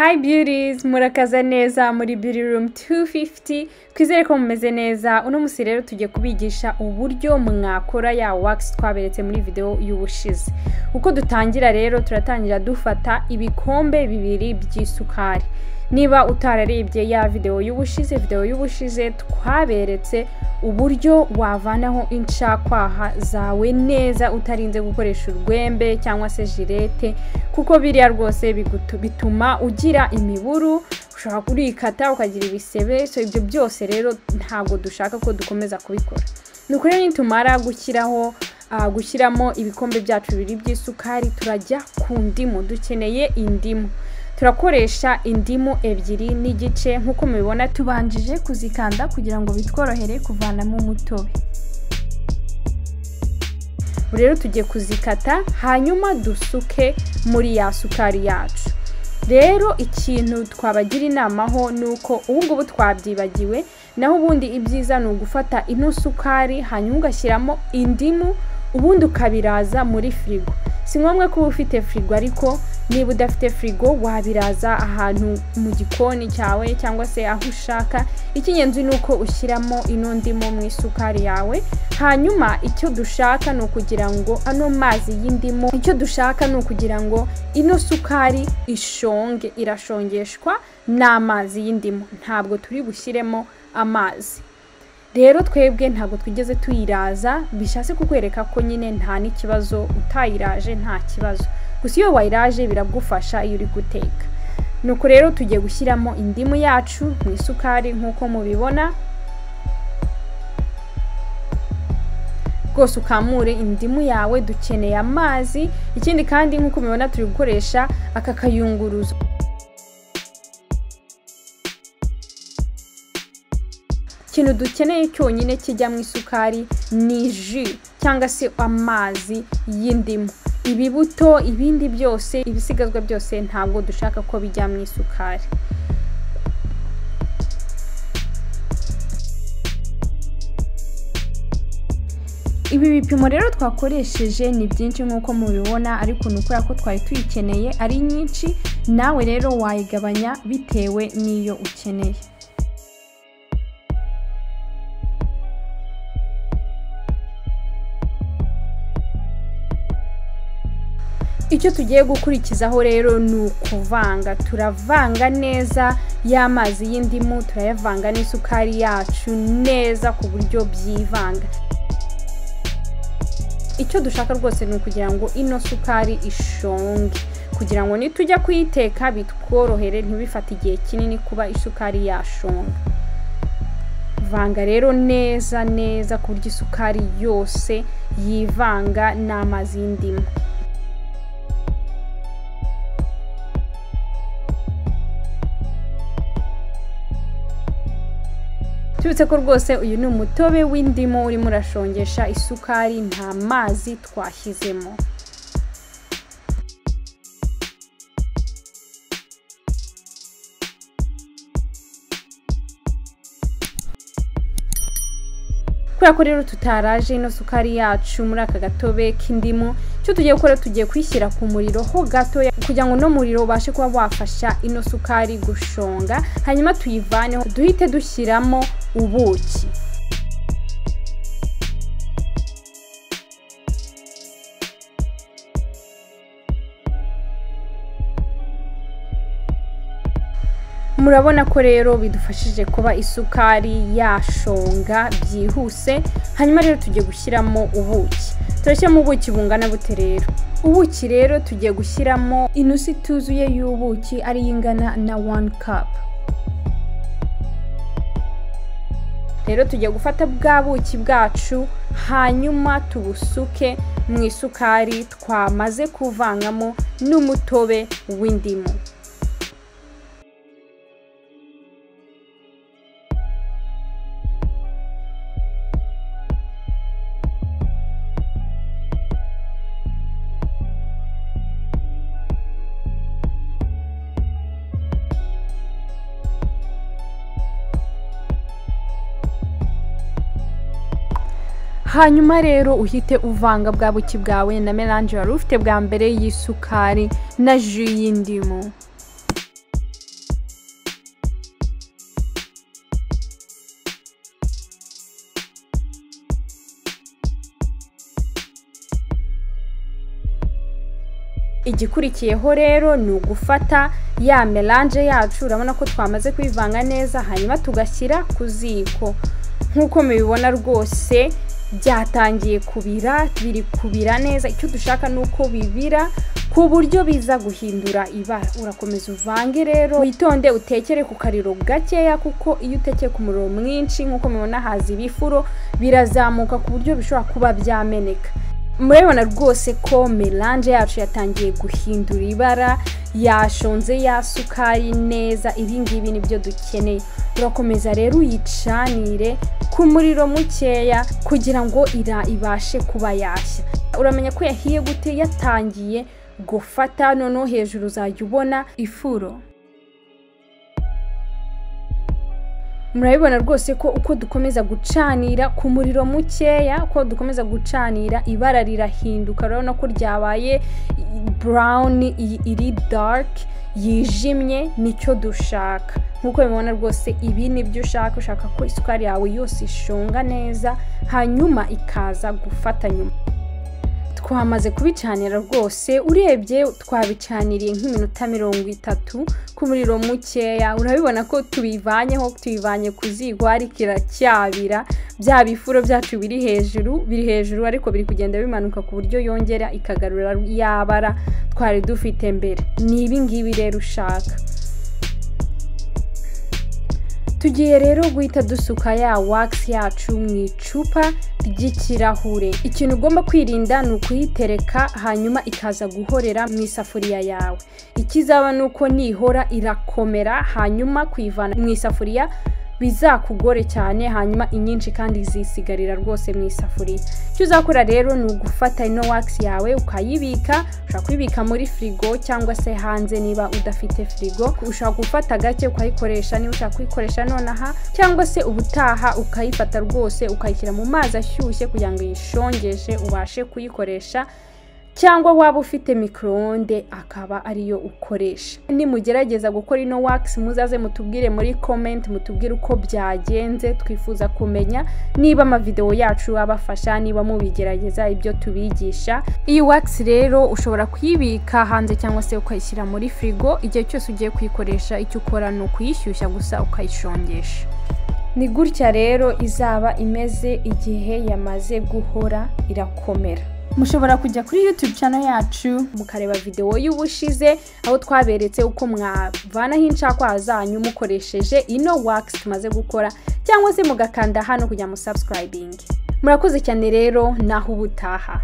Hi beauties, murakaza neza muri Beauty Room 250. Twizere ko mumeze neza. Uno musi rero tugiye kubigisha uburyo mwakora ya wax twaberetse muri video y'ubushize. Uko dutangira rero, turatangira dufata ibikombe bibiri by'isukari. Niba utararebye ya video y'ubushize, video y'ubushize twaberetse uburyo wavanaho incakwaha zawe neza utarinze gukoresha urwembe cyangwa se jirete, kuko biriya rwose bituma ugira imiburu, ushobora kurikata ukagira ibisebe. So ibyo byose rero ntabwo dushaka ko dukomeza kubikora. Nuko rero nitumara gushyiraho gushyiramo ibikombe byacu bibiri by'isukari, turajya ku ndimu. Dukeneye indimu, turakoresha indimu 2.5 nk'uko mubibona. Tubanjije kuzikanda kugira ngo bitworohere kuvanamo umutobe. Rero tugiye kuzikata hanyuma dusuke muri ya sukari yacu. Rero ikintu twabagira inama ho nuko ubu ngubu twabyibagiwe, naho ubundi ibyiza ni ugufata ino sukari hanyuma ugashyiramo indimu, ubundi ukabiraza muri firigo. Si ngombwa kuba ufite firigo, ariko niba udafite firigo wabiraza ahantu mu gikoni cyawe cyangwa se aho ushaka. Icy'ingenzi ni uko ushyiramo ino ndimu mu isukari yawe. Hanyuma icyo dushaka ni ukugira ngo ano mazi y'indimu, icyo dushaka ni ukugira ngo ino sukari ishonge, irashongeshwa n'amazi y'indimu, ntabwo turi bushyiremo amazi. Rero twebwe ntabwo twigeze tuyiraza, bishatse kukwereka ko nyine nta n'ikibazo utayiraje, nta kibazo. Gusa iyo wayiraje biragufasha iyo uri guteka. Nuko rero tugiye gushyiramo indimu yacu mu isukari nk'uko mubibona. Rwose ukamure indimu yawe, dukeneye amazi. Ikindi kandi nk'uko mubibona turi gukoresha aka kayunguruzo. Ikintu dukeneye cyonyine kijya mu isukari ni jus cyangwa se amazi y'indimu. Ibibuto, ibindi byose, ibisigazwa byose ntabwo dushaka ko bijya mu isukari. Ibi bipimo rero twakoresheje ni byinshi nk'uko mubibona, ariko ni ukubera ko twari tuyikeneye ari nyinshi. Nawe rero wayigabanya bitewe n'iyo ukeneye. Icyo tugiye gukurikizaho rero ni ukuvanga. Turavanga neza ya mazi y'indimu, turayavanga n'isukari yacu neza ku buryo byivanga. Icyo dushaka rwose ni ukugira ngo ino sukari ishonge, kugira ngo nitujya kuyiteka bitworohere, ntibifate igihe kinini kuba isukari yashonga. Vanga rero neza neza ku buryo isukari yose yivanga n'amazi y'indimu. Tubitse ko rwose uyu ni umutobe w'indimu urimo urashongesha isukari, nta mazi twashyizemo. Kubera ko rero tutaraje ino sukari yacu muri aka gatobe k'indimu, icyo tugiye gukora tugiye kuyishyira ku muriro ho gato kugira ngo no muriro ubashe kuba wafasha ino sukari gushonga, hanyuma tuyivaneho duhite dushyiramo ubuki. Murabona ko rero bidufashije kuba isukari yashonga byihuse. Hanyuma rero tugiye gushyiramo ubuki. Turashyiramo ubuki bungana bute rero? Ubuki rero tugiye gushyiramo inusu ituzuye y'ubuki, ari ingana na 1 cup. Rero tugiye gufata bwa buki bwacu hanyuma tubusuke mu isukari twamaze kuvangamo n'umutobe w'indimu. Hanyuma rero uhite uvanga bwa buki bwawe na melange wari ufite bwa mbere y'isukari na jus y'indimu. Igikurikiyeho rero ni ugufata ya melange yacu, urabona ko twamaze kuyivanga neza, hanyuma tugashyira ku ziko. Nk'uko mubibona rwose byatangiye kubira, biri kubira neza. Icyo dushaka ni uko bibira ku buryo biza guhindura ibara. Urakomeza uvange rero, witonde, utekere ku kariro gakeya, kuko iyo utekeye ku muriro mwinshi, nk'uko mubibona haza ibifuro, birazamuka ku buryo bishobora kuba byameneka. Murabibona rwose ko melange yacu yatangiye guhindura ibara, yashonze ya sukari neza. Ibi ngibi nibyo dukeneye. Urakomeza rero uyicanire ku muriro mukeya kugira ngo ibashe kuba yashya. Uramenya ko yahiye gute? Yatangiye gufata, noneho hejuru uzajya ubona ifuro. Murabibona rwose ko uko dukomeza gucanira ku muriro mukeya, uko dukomeza gucanira ibara rirahinduka. Urabona ko ryabaye brown, iri dark, yijimye, nicyo dushaka. Nk'uko bibona rwose ibi nibyo ushaka. Ushaka ko isukari yawe yose ishonga neza, hanyuma ikaza gufata nyuma. Twamaze kubicanira rwose, urebye twabicaniriye nk'iminota 30 ku muriro mukeya. Urabibona ko tubivanyeho, tubivanye ku ziko ariko iracyabira. Bya bifuro byacu biri hejuru ariko biri kugenda bimanuka ku buryo yongera ikagarura yabara twari dufite mbere. Ni ibi ngibi rero ushaka. Tugiye rero guhita dusuka ya wax yacu mu icupa ry'ikirahure. Ikintu ugomba kwirinda ni ukuyitereka hanyuma ikaza guhorera mu isafuriya yawe. Ikizaba ni uko nihora irakomera, hanyuma kuyivana mu isafuriya bizakugore cyane, hanyuma inyinshi kandi zisigarira rwose mu isafuriya. Icyo uzakora rero ni ugufata ino wax yawe ukayibika. Ushobora kuyibika muri firigo cyangwa se hanze niba udafite firigo. Ushobora gufata gake ukayikoresha niba ushaka kuyikoresha nonaha, cyangwa se ubutaha ukayifata rwose ukayishyira mu mazi ashyushye kugira ngo uyishongeshe ubashe kuyikoresha, cyangwa waba ufite micro-onde akaba ariyo ukoresha. Nimugerageza gukora ino wax muzaze mutubwire muri comment, mutubwire uko byagenze. Twifuza kumenya niba amavideo yacu abafasha, niba mubigerageza ibyo tubigisha. Iyi wax rero ushobora kuyibika hanze cyangwa se ukayishyira muri firigo. Igihe cyose ugiye kuyikoresha icyo ukora ni ukuyishyushya gusa ukayishongesha. Ni gutya rero izaba imeze igihe yamaze guhora irakomera. Mushobora kujya kuri YouTube channel yacu mukareba video y'ubushize aho twaberetse uko mwavanaho incakwa zanyu mukoresheje ino wax tumaze gukora, cyangwa se mugakanda hano kujya mu subscribing. Murakoze cyane rero, naho ubutaha.